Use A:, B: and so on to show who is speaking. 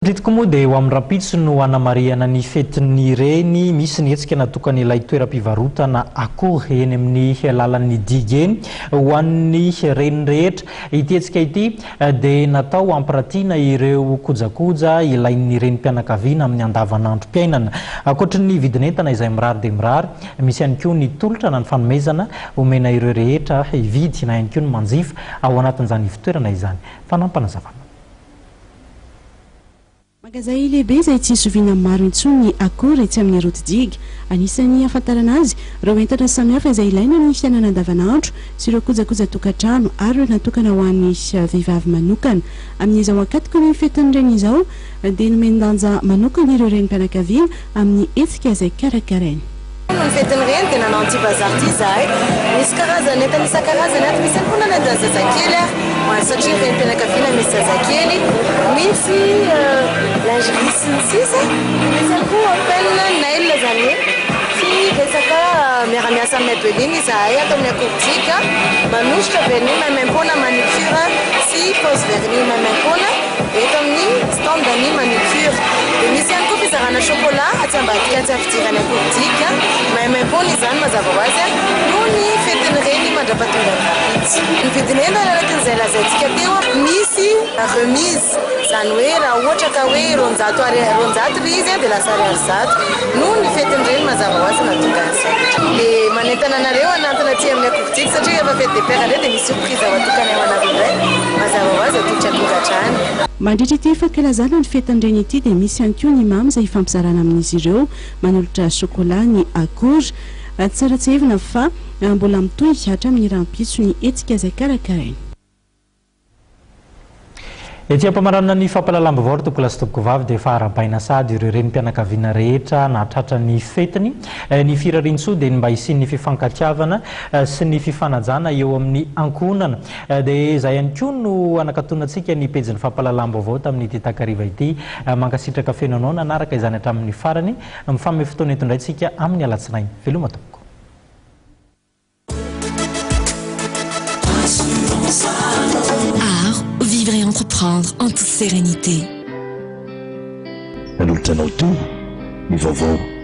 A: Ry tokoa moa dia ho amin'ny rahampitso no hanamarihana ny fetin'ny reny. Misy ny hetsika natokan'ilay toeram-pivarotana akoho eny amin'ny lalan'ny digy eny ho an'ny reny rehetra. Ity hetsika ity dia natao hampiratiana ireo kojakoja ilain'ny renim-pianakaviana amin'ny andavanandrom-piainana. Ankoatry ny vidin'entana izay mirary dia mirary, misy ihany koa ny tolotra na ny fanomezana omena ireo rehetra hividy na ihany koa ny manjifa ao anatin'izany ivontoerana izany. Fanampinazavana.
B: Magazay lehibe izay tsy zoviana maro intsony ny akora etsy amin'ny route digue. Anisan'ny ahafantarana azy, ireo entana samihafa izay ilaina amin'ny fiainana andavanandro sy ireo kojakoja tokantrano ary ireo natokana ho an'ny vehivavy manokana. Amin'izao ankatoky ny fetin'ny reny izao dia nomen-danja manokana ireo renim-pianakaviana amin'ny hetsika izay karakarainy.
C: Noho ny fetin'ny reny dia nanao an'ity bazary ity izahay. Misy karazana entana isan-karazany ato, misy ihany koa na ny entana zazakely ary ho an'ny satria ny renim-pianakaviana misy zazakely, misy lingerie sy ny sisa, misy ihany koa open nail izany hoe tsy resaka miara-miasa amin'ny Maybelline izahay ato amin'ny Akorontsika, manosotra vernis maimaimpoana manucure sy pose vernis maimaimpoana. Eto amin'ny stand ny manucure. Dia misy ihany koa fizarana chocolat atsy ambadika atsy amin'ny fidirana Akorontsika. Maimaimpoana izany mazava ho azy noho ny fetin'ny reny mandra-pahatonga ny rahampitso. Ny vidin'entana araka izay lazaintsika teo, misy remise, izany hoe raha ohatra ka hoe 200 ariary, 200 ilay izy dia lasa ariary 100 noho ny fetin'ny reny mazava ho azy nahatonga an'izay. Dia manentana anareo hanantona aty amin'ny Akorontsika satria rehefa fety des pères indray dia misy surprise ao atokanay ho anareo indray. Mazava ho azy atolotra akora hatrany.
B: Mandritra ity fankalazana ny fetin'ny reny ity dia misy ihany koa ny mamy izay hifampizarana amin'izy ireo, manolotra chocolat ny akora. Tsara tsiahivina fa mbola mitohy hatramin'ny rahampitso ny hetsika izay karakaraina.
A: Ety am-pamaranana ny fampahalalam-baovao ry tompokolahy sy tompokovavy dia efa arahabaina sahady ireo renim-pianakaviana rehetra nahatratra ny fetiny. Ny firariantsoa dia ny mba hisian'ny fifankatiavana sy ny fifanajana eo amin'ny ankohonana. Dia izay ihany koa no hanakatonantsika ny pejin'ny fampahalalam-baovao tamin'ity takariva ity. Mankasitraka feno anao nanaraka izany hatramin'ny farany. Mifanome fotoana eto indray tsika amin'ny alatsinainy. Veloma tompoko.
D: Art, vivre et entreprendre en toute sérénité.
E: Nanolotra anao teo ny vaovao.